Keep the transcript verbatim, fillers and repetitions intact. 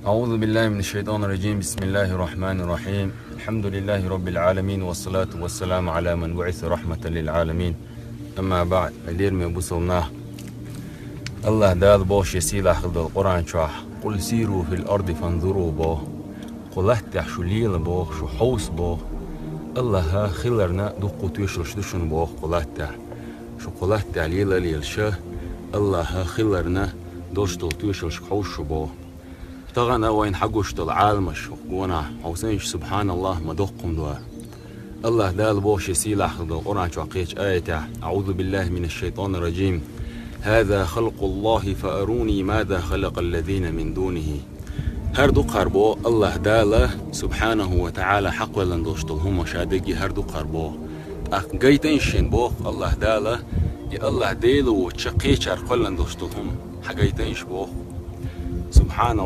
أعوذ بالله من الشيطان الرجيم. بسم الله الرحمن الرحيم. الحمد لله رب العالمين، والصلاة والسلام على من بعث رحمة للعالمين. أما بعد. Лераме бусалба нах. АллахӀ Дала боху шен сийлахь хилла долу Къуръан чохь: «Къул сиру фил арди фанзуру», – боху. Кху латтехь шу лела боху, шу хьовса боху. АллахӀа хиларна дуккха тоьшаллаш ду шуна боху кху латтехь. Шу кху латтехь лела а лелаш, АллахӀа хиларна долуш долу тоьшаллашка хьовса шу боху. Тахана вайна хьагуш долу Ӏаламаш хӀокху гонахь, хьовсийша, субхьаналлахӀ, ма доккха хӀума ду. АллахӀ Дала боху шен сийлахь хилла долу Къуръан чохь кхечу аятехь: «أعوذ بالله من الشيطان الرجيم. هذا خلق الله فأروني ماذا خلق الذين من دونه». ХӀара ду-кх хӀара боху АллахӀ Дала, субхьанахӀу ва таӀала, хьакхоьллина долуш долу хӀума, ша дерриге хӀара ду-кх хӀара боху. ТӀаккха гайтийша шена боху АллахӀ Дала, и АллахӀ Дела воцуш кхечара кхоьллина долуш долу хӀума хьагайтийша боху. СубхьаналлахӀ.